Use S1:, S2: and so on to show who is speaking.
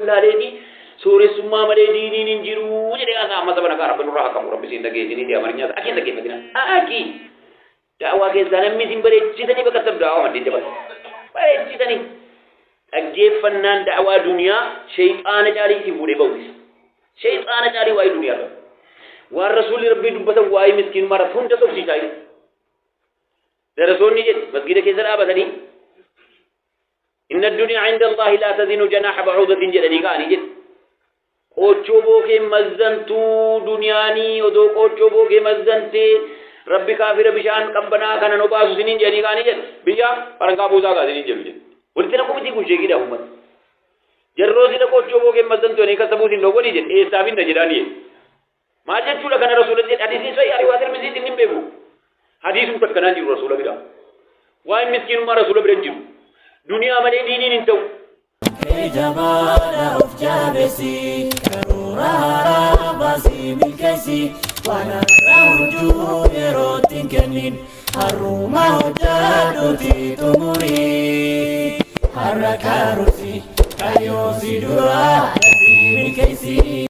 S1: Laaleeti sooressummaa malee diiniin hin jiru jedhee haasaa. Amma sabana kaa Rabbi nurraa haa qabu. Rabbi siin dhageessinii amarinyaa akii hin dhaggeeffatina. Akii da'awaa keessaa namni isin bareechisanii bakka sab da'awaa maddeen jabaa bareechisanii dhaggeeffannaan da'awaa duniyaa sheeyxaana caalii isin fuudhee ba'uudha. Sheeyxaana caalii waa'ee duniyaa irra. Waan rasuulli Rabbii dubbatan waa'ee miskiinummaa irratti hunda sobsiisaa jiru. Darasoonni jedhe masgiida keessa dhaabatanii inna addunyaa inda Allaahi laa tazinu janaaha ba'uudatin jedhanii ka'anii jedhe. Qoochoo bookee mazzantuu duniyaanii, odoo qoochoo bookee mazzantee Rabbi kaafira bishaan qabbanaa kana no baasu isiniin jedhanii ka'anii jedhe. Biyya farankaa buusaa kaa isiniin jedhu jedhe. Walitti naquu mitii kun sheekiidha uummata. Jarroo sila qoochoo bookee mazzantu jedhanii kasa buusin dhowwanii jedhe, eessaa finna jedhaanii jedhe. Maal jechuudha kana rasuula jedhe? Hadiisiin sahih riwaa Tirmiziitiin hin beeku. Hadiisumti akkanaan jiru rasuula bira. Waa'een miskiinummaa rasuula bira hin jiru. Duniyaa malee diiniin hin ta'u.
S2: Jabaadha of jabeessi, karoora haaraa baasii milkeessi, waan har'a hojjuu yerootti hin kennin, har'uma hojjadhuuti xumurii, har'a karoorsi kaayyoo si dura dafii milkeessi.